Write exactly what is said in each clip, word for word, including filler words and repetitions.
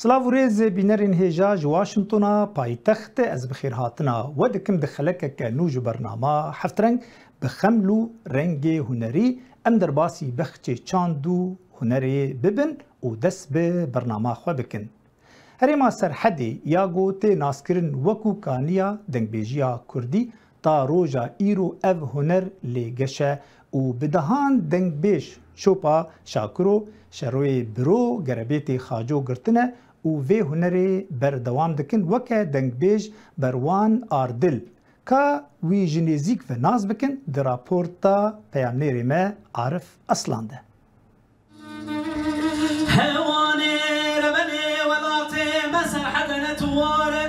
Silav û rêz bînerên hêja ji Washingtona paytext, ez bi xêrhatina we dikim di xelekeke nû ji bernama Heftreng bi xeml û rengê hunerî. Em derbasî bexçê çand û hunerê bibin û dest bi bernama xwe bikin. Herêma Serhedê ya ku tê naskirin wekû kaniya dengbêjiya kurdî, ta roja îro ev huner lê geş e û bi dehan dengbêj Çopa Şakiro, Şeroyê Biro, Gerebêtê Xaco girtine û vê hunerê berdewam dikin, weke dengbêj Berwan Ardil. Ka wî ji nêzîk ve nas bikin, di raporta peyamnêrê me Arif Aslan de. Hewanê remenê welatê me Serhedê ne tuwar e.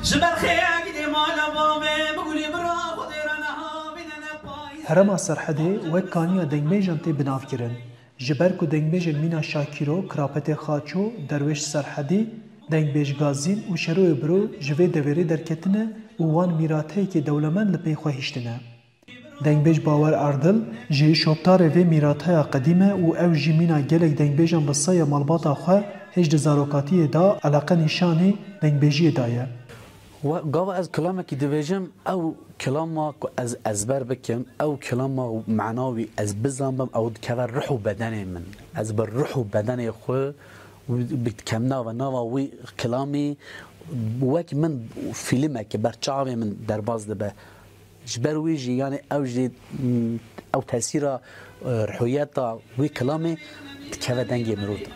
Ji ber xêya gidê mala bavê, bigulî bira Xwedê re neha bîne ne payîz. Herêma Serhedê wek kaniya dengbêjan tê binavkirin. Ji ber ku dengbêjên mîna Şakiro, Kirapetê Xaço, Derwêş Serhedî, dengbêj Gazîn û Şeroyê Biro ji vê deverê derketine û wan mîrateyekê dewlemend li pey xwe hiştine. Dengbêj Bawer Erdil jî şoptarê vê mîrateya qedîm e û ew jî mîna gelek dengbêjan bi saya malbata xwe hêj di zarokatiyê de eleqe nîşanî dengbêjiyê daye. We, gava ez kilamekî dibêjim, ew kilama ku ez ezber bikim, ew kilama mana wî ez bizanbim, ew dikeve ruh û bedenê min. Ez bi ruh û bedenê xwe wî dikevim nava, nava wî kilamî wek min fîlmekê ber çavê min derbas dibe. Ji ber wî jî, yanî ew jî, m, ew tesîra, e, ruhiyeta wî kilamê dikeve dengê mirov de.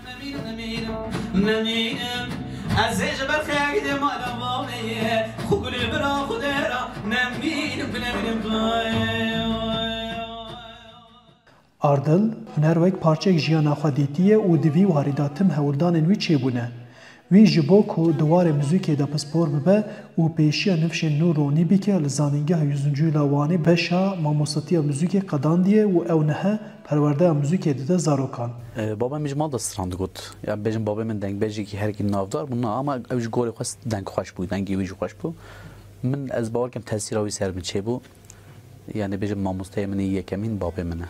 Nemînim, ez ê ji ber xeyagî dê mala bavê ye, xwe gulê bira xwe dêra, nemînim, nemînim. Ardil, huner wek parçeyek jiyana xwe dîtiye û di vî warî de tim hewldanên wî çêbûne. Wî ji bo ku di warê muzîkê de pispor bibe û pêşiya nifşên nû ronî bike, li Zanîngeha Yûzûncû ya Wanê beşa mamostatiya muzîkê qedandiye û ew niha perwerdeya muzîkê dide zarokan. E, babê min ji mal de stran digot. Ya bêjin babê min dengbêjekî herkî navdar bû, na, ama ew ji gorê xwe deng xweş bû, dengê wî jî xweş bû. Min, ez bawer dikim tesîra wî ser min çêbû. Yanî bêjim mamosteyê min ê yekemîn babê min e.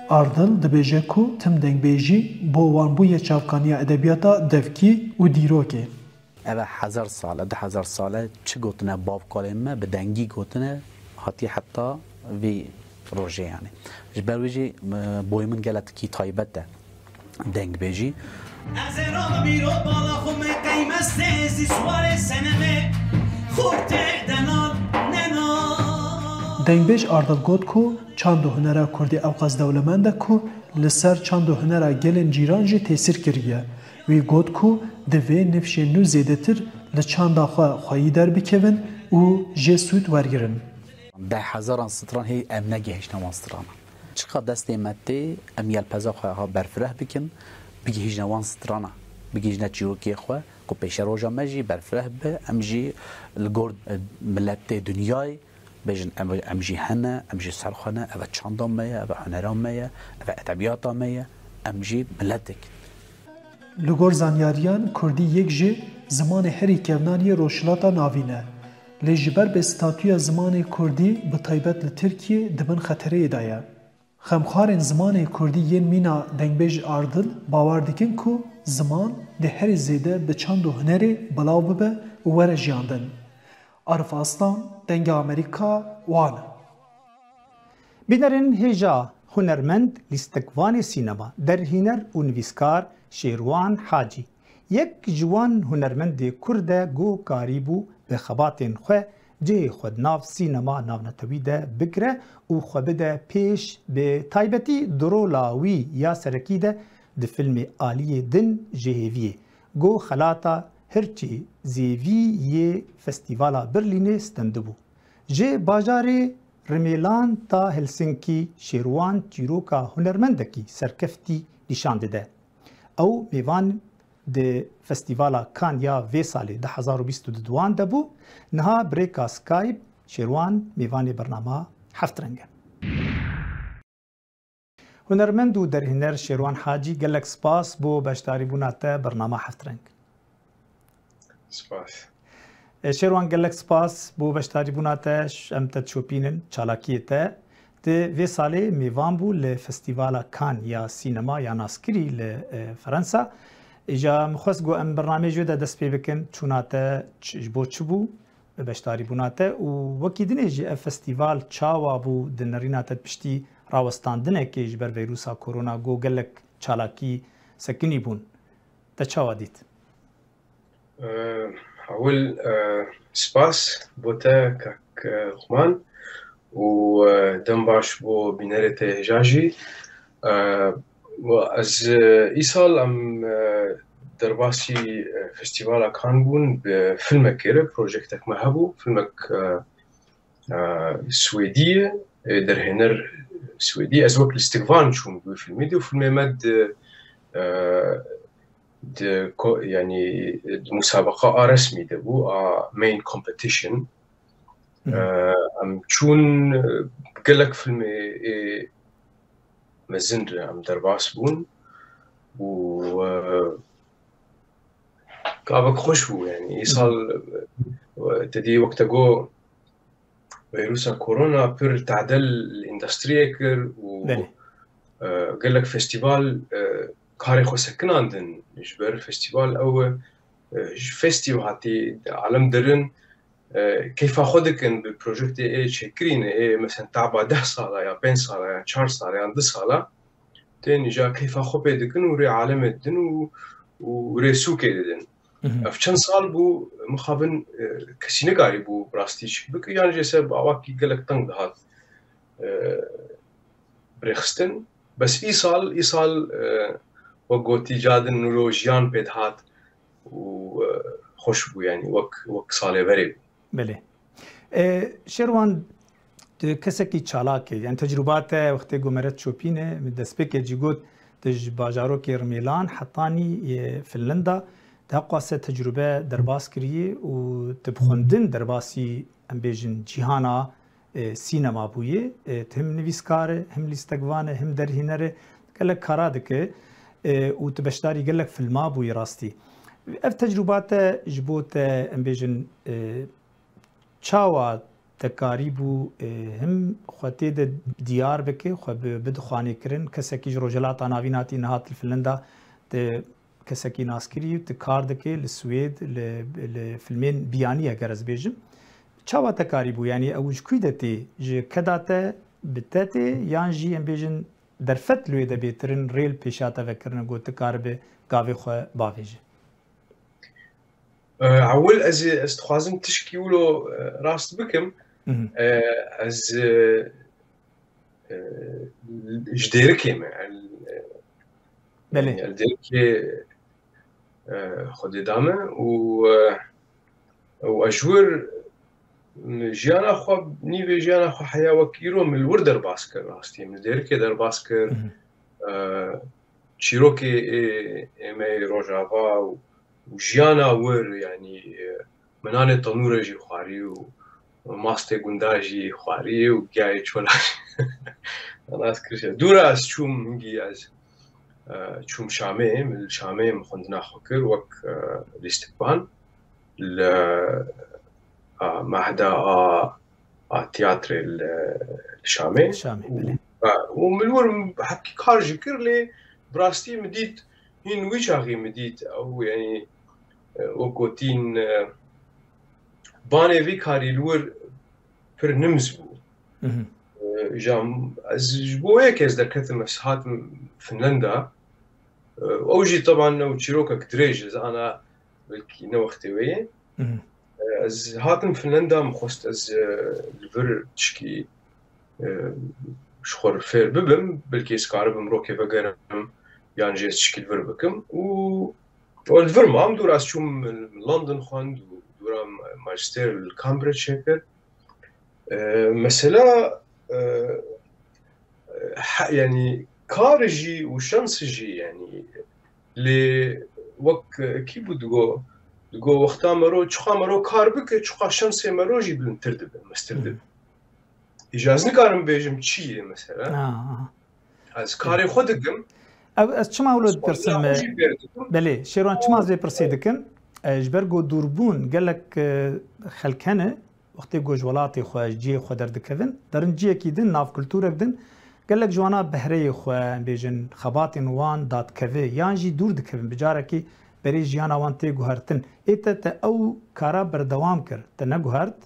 Ardil dibêje ku tim dengbêjî bo wan bûye çavkaniya edebiyata devkî û dîrokê. Eve hezar sal e, du hezar sal e, çi gotine bavkalên me, bi dengî gotine, hatiye heta vî rojê yanî. Ji ber wî jî, e, boyê min gelekî taybet e. Dengbêjî. Ez ê rabim îro bala xwe me qey mestê zî siwarê senemê xortê denan nenan. Dengbêj Ardil got ku çand û hunera kurdî ewqas dewlemend e ku li ser çand û hunera gelên cîran jî tesîr kiriye. Wî got ku divê nifşên nû zêdetir li çanda xwe xweyî derbikevin û jê sûd wergirin. Deh hezaran stran hê em negihiştine wan strana. Çiqa destê me tê, em yelpeza xwe ha berfireh bikin, bigihîjine wan strana, bigihîjine çîrokê xwe, ku pêşeroja me jî berfireh be, em jî li gor, e, miletê dinyayê bêjin, em, em jî hene, em jî ser xwe ne, eve çanda me ye, eve hunera me ye, eve edebiyata me ye, em jî miletek in. Li gor zanyariyan, kurdî yek ji zimanê herî kevnan yê Rojhilata Navîn e. Lê ji ber bêstatuya zimanê kurdî, bi taybet li Tirkiyê, di bin xetereyê de ye. Xemxwarên zimanê kurdî yên mîna dengbêj Ardil bawer dikin ku ziman dê herî zêde bi çand û hunerê belav bibe û were jiyandin. Arif Aslan, Dengê Amerîka, Wan. Bînerên hêja, hunermend, lîstikvanê sînema, derhîner û nivîskar Şêrwan Hacî yek ji wan hunermendê kurd e ku karîbû bi xebatên xwe cihê xwe di nav sînema navnetewî de bigire û xwe bide pêş, bi taybetî di rola wî ya serekî de di fîlmê Aliyê Din ji Hêviyê, ku xelata hirçê zêvî yê Festîvala Berlînê stendibû. Ji bajarê Rimêlan ta Helsinkî, Şêrwan çîroka hunermendekî serkeftî nîşan dide. Ew mêvan di Festîvala Cannes ya vê salê du hezar û bîst û duan de bû, niha bi rêka Skype Şêrwan mêvanê bernama Heftreng e. Hunermend û derhîner Şêrwan Hacî, gelek spas bo beşdarîbûna te bernama Heftreng. Spas. E, Şêrwan, gelek spas bo beşdarîbûna te, ş-, em te dişopînin çalakiyê te. Te vê salê mêvan bû li Festîvala Cannes ya sînema ya naskirî li, e, Fransa. Îja min xwest ku em bernameyê ji wê de dest pê bikin, çûna te ç-, ji bo çi bû, beşdarîbûna te û wekî dinê jî ev festîval çawa bû di nerîna te piştî rawestandinekê ji ber vîrusa korona ku gelek çalakî sekinî bûn. Te çawa dît? Ewil, e, spas bo te kak, e, Luqman û, e, dem baş bo bînerê te hêja jî. E, wa ez, e, îsal em, e, derbasî, e, festîvala Cannes bûn bi filmekê re, projektek me hebû, filmek, e, e, Swêdî ye, e, derhêner Swêdî. Ez wek lîstikvan çûm bi wî filmî de û filmê me di, e, di ko-, yanî di musabeqa a resmî de bû, a main competition. Hı hı. E, em çûn, e, gelek filmê ê mezin re em derbas bûn û, e, gavek xweş bû, yanî îsal, e, te dî wek te got, vîrusa korona pir tadel li îndustriyê kir û, Belê. e, gelek festîval, e, karê xwe sekinandin. Ji ber festîval ew, e, ji festîval hatî alem derin, e, keyfa xwe dikin bi projektê ê çêkirîne, ê, mesela, taba deh sala ya pênc sala ya çar sala ya du sala tên îja keyfa xwe pê dikin û rê alemê didin û, û rê sûkê didin. Hı hı. Ev çend sal bû, mixabin, e, kesî nikarî bû bi rastî çi bike, yan jê ser bi awakî gelek teng dihat, e, birêxistin. Bes îsal, îsal, e, wek gotî cadin nûro jiyan pê dihat û, e, xweş bû, yanî wek, wek salê berê bû. Belê. E, Şêrwan, tu kesekî çalak î. Yani tecrûba te wextê ku me re çopîne, min destpêkê jî got, tu ji bajarokê Rmêlan hetanî yê Finlanda, tu heqwase tecrûbe derbas kiriyê û tu bi xwendin derbasî, em bêjin, cîhana, e, sînema bûyê. E, tu him nivîskar e, him lîstekvan e, him derhêner e. Gelek kara dike, e, û tu beşdarî gelek filma bûyî rastî. Ev tecrûba te ji bo te, em bêjin, e, çawa te karîbû, e, him xwe tê de diyar bike, xwe bi, bide xanîkirin, kesekî ji Rojhilata Navîn hatî, niha tu li Finlanda, tu kesekî naskirî, tu kar dike li Swêd, li, li filmên biyanî, eger ez bêjim. Çawa te karîbû? Yanî ew ji kû de tê? Ji keda te bi te tê, yan jî, em bêjin, derfet li wê de bêtir in, rê li pêşiya te vekirine ku tu karibe gavê xwe bavêje? E, ewil ez, ez dixwazim tişkî wilo, e, rast bikim. Mhm. E, ez, e, e, ji Dêrikê me, el, e, Belê. Yani, el Dêrikê, e, Xwedê da me û, e, û ez ji wir, m, jiyana xwe, nîvê jiyana xwe heya wek îro min li wir derbas kir rastî. Min li Dêrikê derbas kir. Mhm. E, çîrokê ê, ê me yê Rojava û, û jiyana wir, yanî, e, min nanê tenûre jî xwarî û mastê gunda jî xwarî û giyayê çola jî nas kir. Dûra ez çûm hingî ez, e, çûm Şamê, min li Şamê min xwendina xwe kir wek, e, lîstikvan li, e, mehda a, a tiyatrê li, li Şamê. Şamê, belê. E, û min wir hepkî kar jî kir, lê bi rastî min dît hîn wî çaxî min dît ew, yanî, e, wek gotîn, e, banê vî karî li wir pir nimz bû. Mhm. E, îja ez ji bo yek ez derketim, ez hatim Finlanda. E, ew jî teban ew çîrokek dirêj e, ez ana belkî ne wextê wê ye. Mhm. E, ez hatim Finlanda, min xwest ez, e, li vir tişkî, e, ji xwe re fêr bibim, belkî ez karibim rokê vegerim, yan jî ez tişkî li vir bikim. Û, û li vir mam, dûra ez çûm London xwend û dûra ma-, majistêr li Cambridge çêkir. E, mesela, e, he, yanî kar jî û şans jî, yanî lê wek, e, kî bû digo, digo wexta mero, çiqa mero kar bike, çiqa şansê mero jî bilindtir dibe, mestir dibe. Îja ez nikarim bêjim çi ye mesela. Ha, ha. Ez karê xwe dikim. Ev, ez çima wilo dipirsim? Belê, Şêrwan, çima ez vê pirsê dikim? E, ji ber ku dûrbûn gelek, e, xelk hene, Wextê ku ji welatê xwe, ji cihê xwe derdikevin, derin cihekî din, nav kulturek din, gelek ji wana behreyê xwe, em bêjin, xebatên wan dadikeve yan jî dûr dikevin, bi carekî berê jiyana wan tê guhertin. Ê te, te ew kara berdewam kir, te neguhert,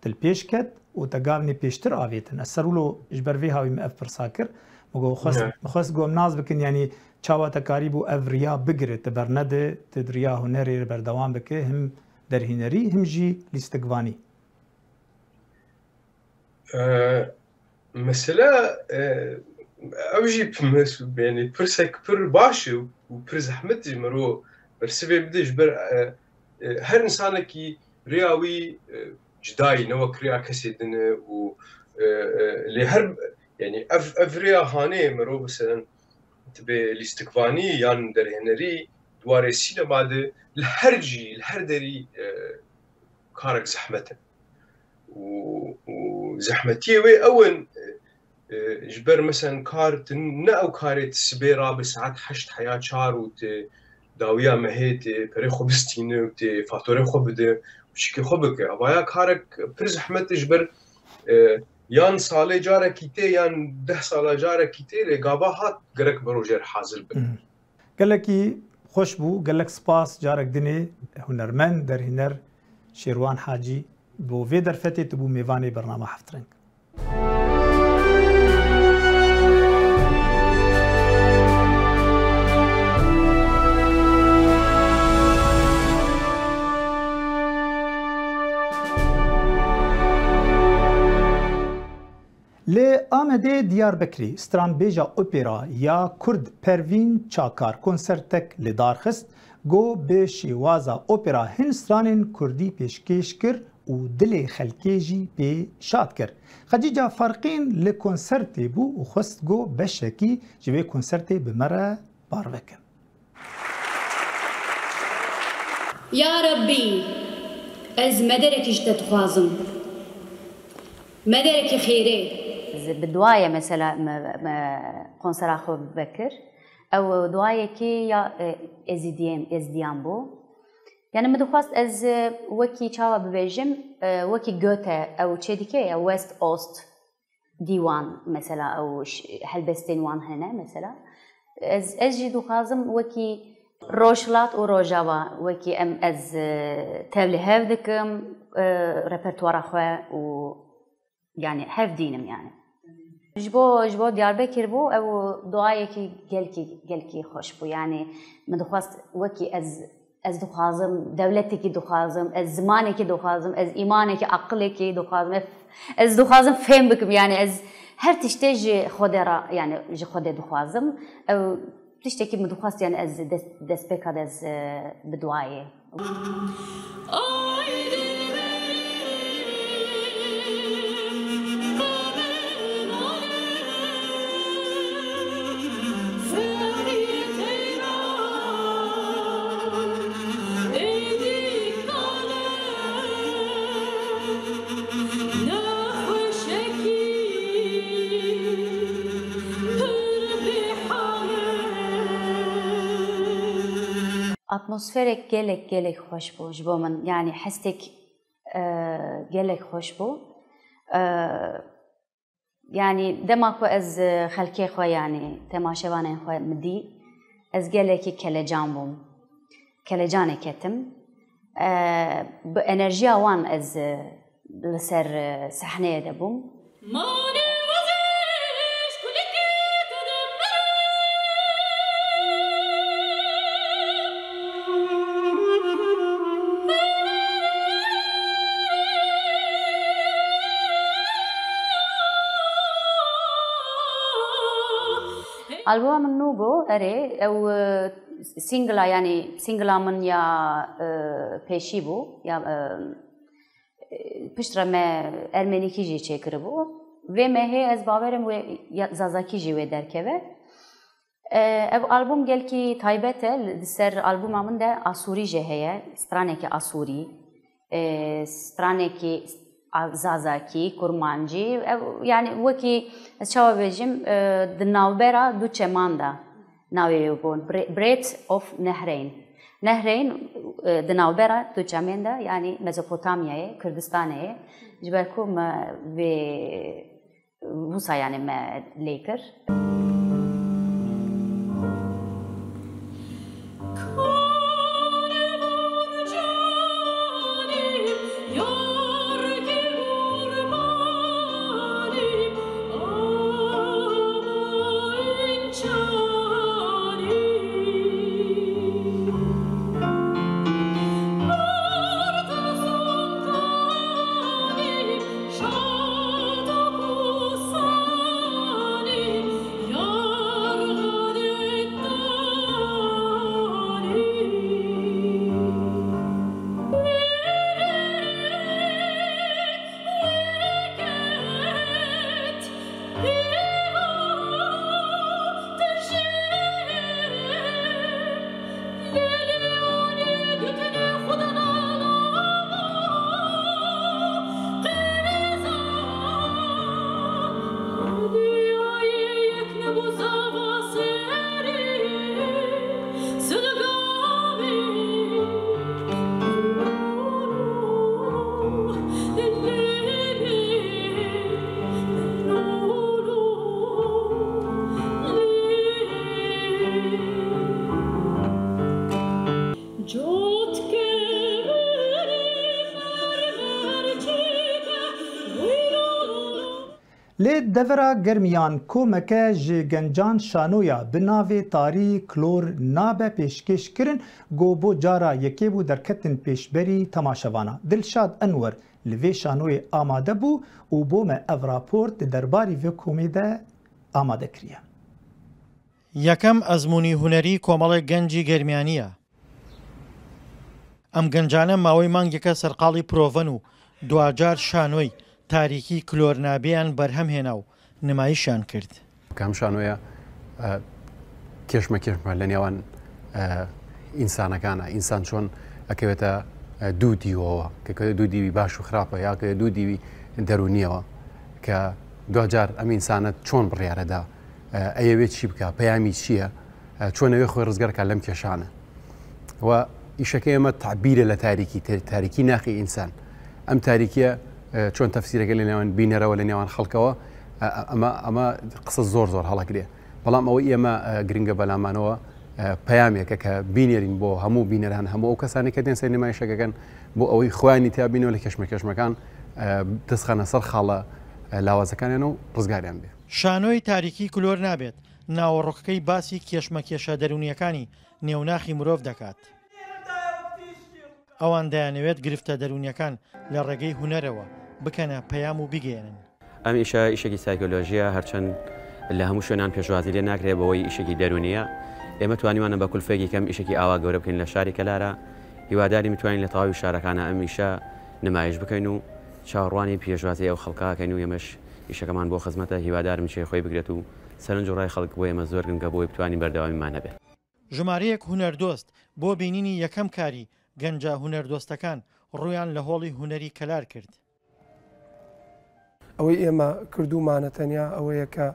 te li pêş ket û te gavnê pêştir avêtin. Ez ser wilo ji ber vê hawî min ev pirsa kir. Min got, xwest, Evet. xwest ku em nas bikin, yanî çawa te karîbû ev riya bigire, te bernede, te di riya hunerê re berdewam bike, him derhînerî, him jî lîstikvanî. E, Mesela, e, ew jî p-, mes-, yanî pirsek pir baş e û pir zehmet ji miro bersivê bide ji ber, e, e, her insanekî rêya wî, e, cida ye, ne wek rêya kesê din e û, e, e, lê her, yanî ev, ev rêya hanê miro, meselen, dibe lîstikvanî yan derhênerî di warê sînema de li her cî, li her derî, e, karek zehmet e. Û, û zehmetiyê wê ew in, e, e, ji ber, mesen, kar tu ne ew karê tu sibê rabe saet heşt heya çar û tu dawiya mehê tu perê xwe bistîne û tu fatorê xwe bide û çikê xwe bike. Avaya karek pir zehmet e ji ber, e, yan salê carekî tê yan deh sala carekî tê, lê gava hat gerek mero jê re hazir be. Mhm. Gelekî xweş bû, gelek spas, carek dinê hunermend, derhîner Şêrwan Hacî bo vê derfetê tu bû mêvanê bernama Heft Reng. Li Amedê Diyarbekirê stranbêja opera ya Kurd Pervîn Çakar konsertek li dar xist, ku bi şêwaza opera hin stranên kurdî pêşkêş kir û dilê xelkê jî pê şad kir. Xecîca Farqîn li konsertê bû û xwest ku beşekî ji vê konsertê bi me re parve ke. Ya Rebbî, ez mederekî ji te dixwazim. Mederekî xêrê. Ez bi duayê mesela me, me konsera xwe vekir. Ew duayekî ya, e, Êzîdiyên, Êzidiyan bû. Yani min dixwest ez, e, wekî çawa bibêjim, e, wekî Goethe ew çê dike ya West Ost dîwan mesela ew ş-, helbestên wan hene mesela. Ez, ez jî dixwazim wekî Rojhilat û Rojava wekî em ez, e, tevlî hev dikim, e, repertuara xwe û yani hev dînim yani. Ji bo, ji bo Diyarbekir bû, ew duayekî gelkî, gelkî xweş bû. Yani min dixwest wekî ez, ez dixwazim, dewletekî dixwazim, ez zimanekî dixwazim, ez îmanekî, aqilekî dixwazim, ez, ez dixwazim fêm bikim. Yani ez her tiştê ji Xwedê re, yani ji Xwedê dixwazim. Ew tiştekî min dixwest, yani ez dest, destpêka de ez, e, bi duayê. Atmosferek gelek gelek xweş bû ji bo min, yanî hestek, e, gelek xweş bû. E, yanî dema ku ez, e, xelkê xwe, yanî temaşevanên xwe min dî, ez gelekî kelecan bûm. Kelecanê ketim. E, bi enerjiya wan ez, e, li ser, e, sehneyê de bûm. Albuma min nû bû, erê, ew, e, singla, yanî singla min ya, e, pêşî bû, ya, e, piştre me ermenîkî jî çêkiribû. Vê mehê ez bawerim wê ya, zazakî jî wê derkeve. E, ev albûm gelkî taybet e. Li ser albûma min de asûrî jî heye, stranekî asûrî, e, stranekî a-, zazakî, kurmancî. Ev, yani wekî ez çawa bêjim, e, di navbera du çeman de navê wê bûn, Bre-, Bred of Nehreyn. Nehreyên, e, di navbera du çemên de, yanî Mezopotamyayê, Kurdistanê ye. Ji ber ku me vê wisa, yanî me lê kir. Lê devera germiyan komeke ji gencan şanoya bi navê Tarî Klor Nabe pêşkêş kirin, ku bo cara yekê bû derketin pêşberî temaşevana. Dilşad Enwer li vê şanoyê amade bû û bo me ev raport di derbarî vê komê de amade kiriye. Yekem ezmûnî hunerî Komelê Gencî Germiyanî ye. Em gencane mawê mangeke serqalî proven û duacar şanoyê Tarîkî Klor Nabeyan berhem hêna û nimayîşiyan kir. کە ئەم شانۆیە، ئە، کێشمە کێشمە لە نێوان، ئە، ئینسانەکانە. ئینسان چۆن ئەکەوێتە، ئە، دوو دیوەوە، کە کە دوو دیوی باش و خراپە، یا کە دوو دیوی دەرونیەوە، کە دواجار ئەم ئینسانە چۆن بڕیارەدا، ئە، ئەیەوێت چی بکە، پەیامی چییە، ئە، چۆن ئەوێ خۆی ڕزگار کە لەم کێشانە. و ئیشەکەی ئێمە تعبیرە لە تاریکی، تر-، تاریکی ناخی ئینسان. ئەم تاریکیە، ئە، چۆن تەفسیرەکە لە نێوان بینەرەوە، لە نێوان خەڵکەوە، ئە، ئەمە، ئەمە قسە زۆر زۆر هەڵەگرێ. بەڵام ئەوەی ئێمە، ئە، گرنگە بەلامانەوە، ئە، پەیامێکە کە بینێرین بۆ هەموو بینەران، هەموو ئەو کەسانی کە دێن سەر نمایشەکەکەن، بۆ ئەوەی خۆیانی تیا بینەوە لە کێشمە کێشمەکان، ئە، دەستخانە سەر خاڵە، ئە، لاوازەکانیان و ڕزگاریان بێ. شانۆی تاریکی کلۆر نابێت، ناوەڕۆکەکەی باسی کێشمە کێشە دەروونیەکانی نێوناخی مرۆڤ دەکات. ئەوان دەیانەوێت گرفتە دەروونیەکان لە ڕێگەی هونەرەوە بکەنە پەیام و بیگەیەنن. ئەم ئیشە ئیشێکی سایکۆلۆژیە، هەرچەند لە هەموو شوێنان پێشوازی لێ ناکرێت بەوەی ئیشێکی دەروونیە. ئێمە توانیمانە بە کولفێکی کەم ئیشێکی ئاوا گەورە بکەین لە شاری کەلارە. هیوادارین بتوانین لە تەواوی شارەکانە ئەم ئیشە نمایش بکەین و چاوەڕوانی پێشوازی ئەو خەڵکە کەین و ئێمەش ئیشەکەمان بۆ خزمەتە. هیوادارم جێ خۆی بگرێت و سەرنج و ڕای خەڵک بۆ ئێمە زۆر گرنگە بۆی بتوانین بەردەوامیمان هەبێت. ژمارەیەک هونەردۆست بۆ بینینی یەکەم کاری گەنجە هونەردۆستەکان ڕوویان لە هۆڵی هونەری کەلار کرد. ئەوەی ئێمە کردوومانە تەنیا ئەوەیە کە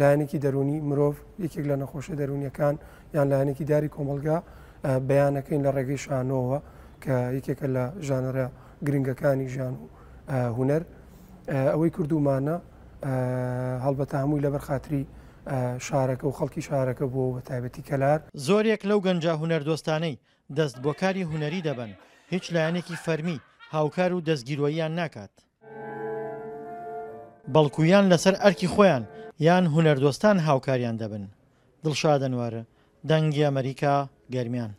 لایەنێکی دەروونی مرۆڤ، یەکێک لە نەخۆشە دەروونیەکان یان لایەنێکی داری کۆمەڵگا، ئە، بەیانەکەین لە ڕێگەی شانۆوە کە یەکێکە لە ژانرە گرنگەکانی ژیان و، ئە، هونەر. ئە، ئەوەی کردوومانە، ئە، هەڵبەتە هەمووی لەبەر خاتری، ئە، شارەکە و خەڵکی شارەکە بووە، بە تایبەتی کەلار. زۆرێک لەو گەنجە هونەردۆستانەی دەست بۆ کاری هونەری دەبەن، هیچ لایەنێکی فەرمی هاوکار و دەستگیرۆییان ناکات. بەڵکو یان لەسەر ئەرکی خۆیان یان هونەردۆستان هاوکاریان دەبن. دڵشاد ئەنوەر، دەنگی ئەمریکا، گەرمیان.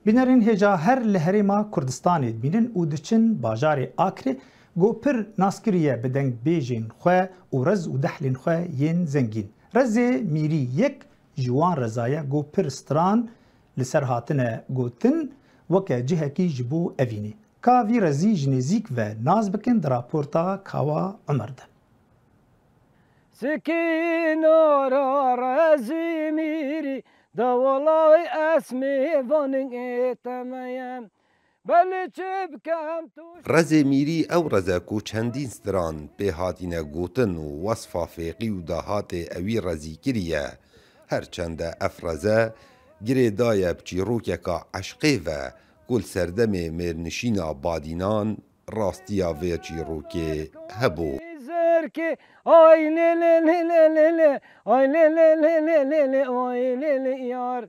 Bînerên hêja her li Herêma Kurdistanê dibînin û diçin bajarê Akrê, ku pir nas kiriye bi dengbêjên xwe û rez û dehlên xwe yên zengîn. Rezê Mîrî yek ji wan reza ye, ku pir stran li ser hatine gotin, weke cihekî ji bo evînê. Ka vî rezî ji nêzîk ve nas bikin di raporta Kawa Umer de. Sikînara rezî mîrî, de welay ez mêvanê te me ye. Belê çi bikem tu. Rezê mîrî ew reze ku çendîn stran pê hatîne gotin û wesfa fêqî û dahatê ewî rezî kiriye. Her çende ev reze Girêdaye bi çîrokeka eşqê ve ku li serdemê mêrnişîna Badînan rastiya vê çîrokê hebû. Zerkê ay lê lê lê lê lê lê ay lê lê lê lê lê lê ay lê lê yar.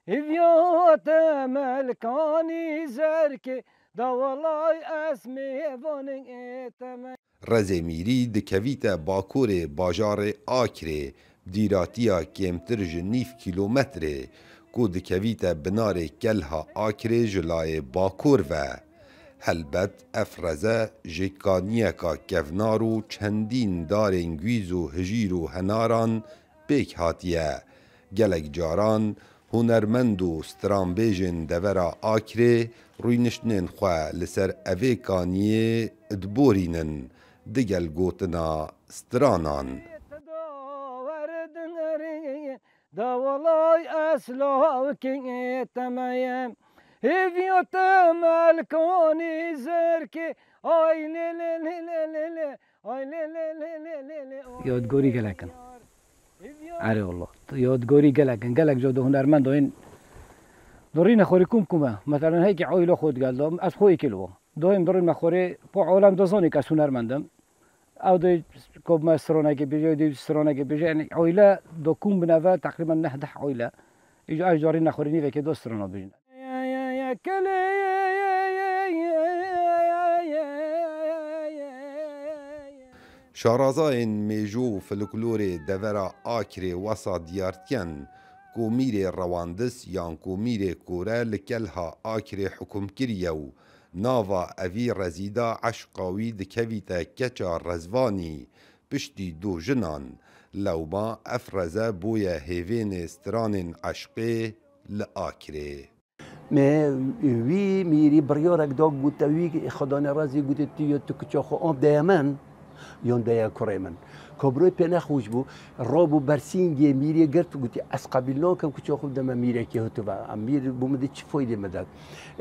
Hivya te melkanî zerkê da welay ez mêvanê te me. Rezê Mîrî dikevîte bakurê bajarê Akrê, dîratiya kêmtir ji nîv kîlometrê, ku dikevîte binarê kelha Akrê ji layê bakur ve. Helbet ev reze ji kaniyeka kevnar û çendîn darên gwîz û hijîr û henaran pêk hatiye. Gelek caran hunermend û stranbêjên devera Akrê rûniştinên xwe li ser evê kaniyê diborînin, digel gotina stranan. Da welay ez lawikê te me ye. Hêviya te melkanî zerkê ay lê lê lê lê lê lê ay lê lê lê lê lê lê. Yadgorî gelek in. Erê wallah. Yadgorî gelek in. Gelek caw de hunermend oyên. Dorîne xorî kum kum e. Meselen heyki oyla xwe digel da. Ez xwe êkil o. Doyim dorî me xorê. Po alem da zanî ke ez hunermend im. Ew dê kobme stranekê bêje, ew dê stranekê bêje. Yanî oyle dokum bineve teqrîben neh deh oyle. Îco ev carî nexorî nîvekê do strana bêjin. Şarazayên mêjû û folklorê devera Akrê wesa diyar dikin ku mîrê rewandis yan ku mîrê kore li kelha Akrê hukum kiriye û nava evî rezîda eşqa wî dikevîte keça Rezvanî, piştî du jinan. Lewma ev reze bûye hêvênê stranên eşqê li Akrê. Me wî mîrî biryarek da, gote wî Xwedanê rezî, gote tu ya tu kiça xwe an deye min, yan deye kurê min. Kabroyê pê nexweş bû, rabû bersîngê mîrê girt, gote ez qebîl nakim kiça xwe bideme mîrekî hutu ve. Em mîr bû min dê çi faydê min de.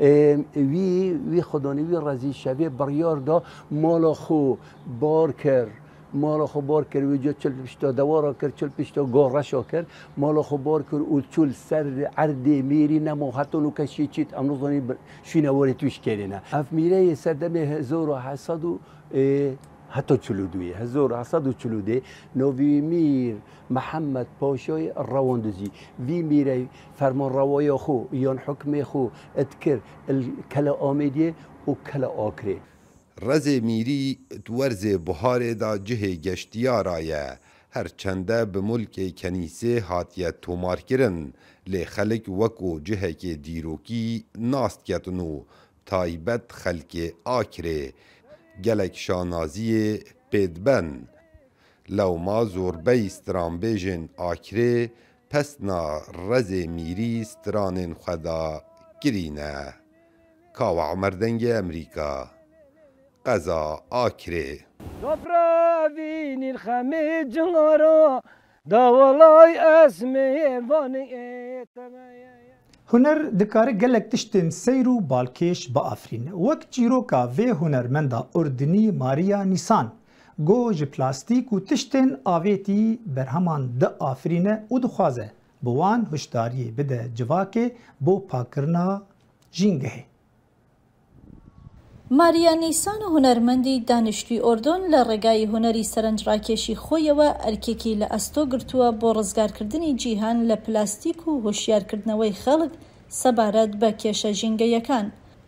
Ê, wî, wî Xwedanê wî rezî şevê biryar da mala xwe bar kir. Mala xwe bar kir, wê ca çil pişta dewara kir, çil pişta goreşa kir. Mala xwe bar kir û çû li ser erdê mêrî nema heta nûke şî çît, em nizanîn bi-, şûne warê tûşkêrê ne. Ev mîreyê serdemê hezar û hesed û, ê, heta çil û duyê, hezar û hesed û çil û duyê, navî mîr Mihemed Paşayê Rewandizî. Vî mîrey fermanrewaya xwe yan hukmê xwe dikir li kele Amêdiyê û kele Akrê. Rezê Mîrî di werzê buharê de cihê geştiyara ye. Her çende bi mulkê kenîsê hatiye tomarkirin, lê xelk wekû cihekê dîrokî nas diketin û taybet xelkê Akrê gelek şanaziyê pê diben. Lewma zorbey stranbêjên Akrê pesna Rezê Mîrî stranên xwe da kirîne. Kawa Emer, Dengê Emerîka, qeza Akrê. Dopra vînî xemê cingara, da welay ez mêvanê te me ye. Huner dikare gelek tiştên seyr û balkêş biafirîne. Wek çîroka vê hunermenda Urdinî Maria Nîsan, go ji plastîk û tiştên avêtî berheman diafirîne û dixwaze bi wan hişdariyê bide civakê bo pakkirina jîngehê. ماریا نیسان و هونەرمەندی دانیشتووی ئۆردۆن لە ڕێگای هونەری سەرنجڕاکێشی خۆیەوە ئەرکێکی لە ئەستۆ گرتووە بۆ ڕزگارکردنی جیهان لە پلاستیک و هۆشیارکردنەوەی خەڵک سەبارەت بە کێشە ژینگەیەکان.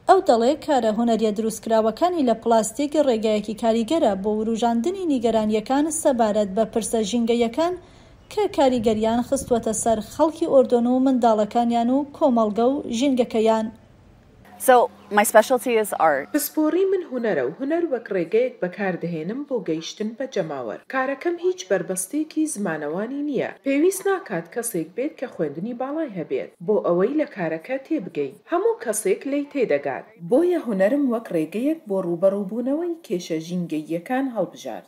ئەو دەڵێ کارە هونەریە دروستکراوەکانی لە پلاستیک ڕێگایەکی کاریگەرە بۆ وروژاندنی نیگەرانیەکان سەبارەت بە پرسە ژینگەیەکان کە کاریگەریان خستووەتە سەر خەڵکی ئۆردۆن و منداڵەکانیان و کۆمەڵگە و ژینگەکەیان. So, my specialty is art. پسپۆڕی من هونەرە و هونەر وەک ڕێگەیەک بەکاردەهێنم بۆ گەیشتن بە جەماوەر. کارەکەم هیچ بربەستێکی زمانەوانی نییە. پێویست ناکات کەسێک بێت کە خوێندنی باڵای هەبێت بۆ ئەوەی لە کارەکە تێبگەین. هەموو کەسێک لێی تێدەگات. بۆیە هونەرم وەک ڕێگەیەک بۆ ڕووبەڕووبوونەوەی کێشە ژینگەییەکان هەڵبژارد.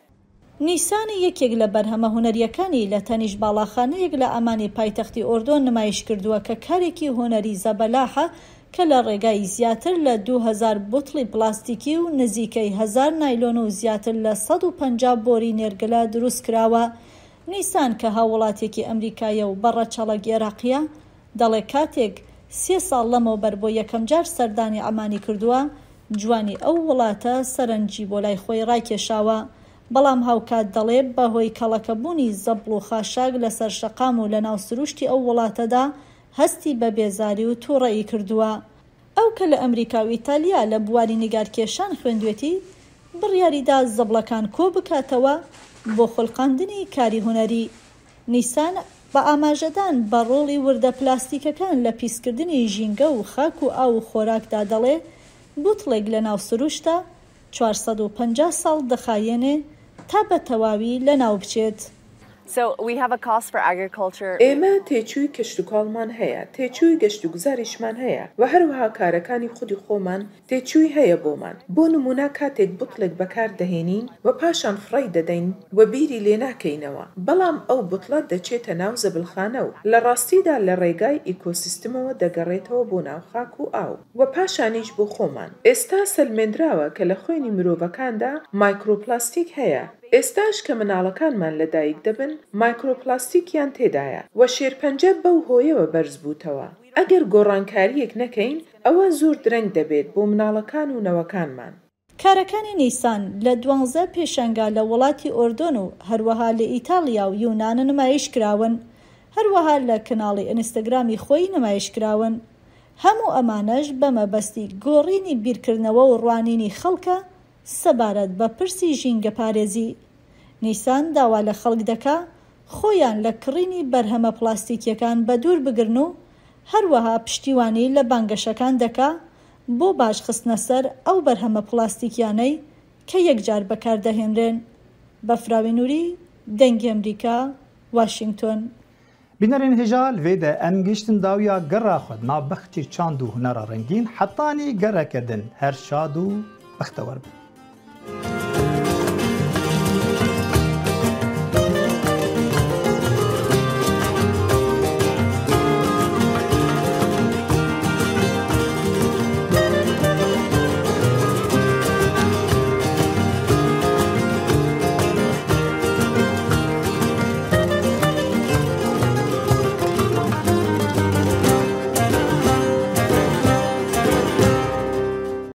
نیسانی یەکێک لە بەرهەمە هونەریەکانی لە تەنیشت باڵاخانەیەک لە ئەمانی پایتەختی ئۆردۆن نمایش کردووە کە کارێکی هونەری زەبەلاحە کە لە ڕێگای زیاتر لە دوو هەزار بوتڵی پلاستیکی و نزیکەی هەزار نایلۆن و زیاتر لە سەد و پەنجا بۆری نێرگلە دروست کراوە. نیسان کە هاووڵاتیەکی ئەمریکایە و بەڕەچەڵەک ئێراقیە، دەڵێ کاتێک سێ ساڵ لەمەوبەر بۆ یەکەم جار سەردانی عەمانی کردووە، جوانی ئەو وڵاتە سەرنجی بۆ لای خۆی ڕاکێشاوە. بەڵام هاوکات دەڵێ بەهۆی کەڵەکەبوونی زەبڵ و خاشاک لەسەر شەقام و لەناو سروشتی ئەو وڵاتەدا هەستی بە بێزاری و تووڕەیی کردووە. ئەو کە لە ئەمریکا و ئیتالیا لە بواری نیگارکێشان خوێندوێتی، بڕیاریدا زەبڵەکان کۆ بکاتەوە بۆ خولقاندنی کاری هونەری. نیسان بە ئاماژەدان بە ڕۆڵی وردە پلاستیکەکان لە پیسکردنی ژینگە و خاک و ئاو و خۆراکدا دەڵێ، بوتڵێک لە ناو سروشتە چوار سەد و پەنجا ساڵ دەخایەنێ تا بە تەواوی لە ناو بچێت. So we have a cost for agriculture. ئێمە تێچووی کەشتوکاڵمان هەیە، تێچووی گەشتوگوزاریشمان هەیە و هەروەها کارەکانی خودی خۆمان تێچووی هەیە بۆمان. بۆ نموونە کاتێک بوتڵێک بەکار دەهێنین و پاشان فڕێی دەدەین و بیری لێ ناکەینەوە، بەڵام ئەو بوتڵە دەچێتە ناو زەبلخانە و لە ڕاستیدا لە ڕێگای ئیکۆسیستمەوە دەگەڕێتەوە بۆ ناو خاک و ئاو و پاشانیش بۆ خۆمان. ئێستا سەلمێندراوە کە لە خوێنی مرۆڤەکاندا مایکرۆپلاستیک هەیە. ئێستاش کە مناڵەکانمان لە دایک دەبن، مایکرۆپلاستیکیان تێدایە و شێرپەنجە بەو هۆیەوە بەرز بووتەوە. ئەگەر گۆڕانکاریەک نەکەین، ئەوە زۆر درەنگ دەبێت بۆ مناڵەکان و نەوەکانمان. کارەکانی نیسان لە دوانزە پێشەنگا لە وڵاتی ئۆردۆن و هەروەها لە ئیتاڵیا و یونان نمایش کراون. هەروەها لە کەناڵی ئینستاگرامی خۆی نمایش کراون. هەموو ئەمانەش بە مەبەستی گۆڕینی بیرکردنەوە و ڕوانینی خەڵکە سەبارەت بە پرسی ژینگە پارێزی. نیسان داوا لە خەڵک دەکا خۆیان لە کڕینی بەرهەمە پلاستیکیەکان بە دوور بگرن و هەروەها پشتیوانی لە بانگەشەکان دەکا بۆ باش خستنە سەر ئەو بەرهەمە پلاستیکیانەی کە یەکجار بەکاردەهێنرێن. بەفراوی نوری، دەنگی ئەمریکا، واشنگتۆن. Bînerên hêja, li vê de em gihiştin dawiya gera xwe di nav bexçê çand û hunera rengîn, hetanî gereke din her şad û bextewer bin.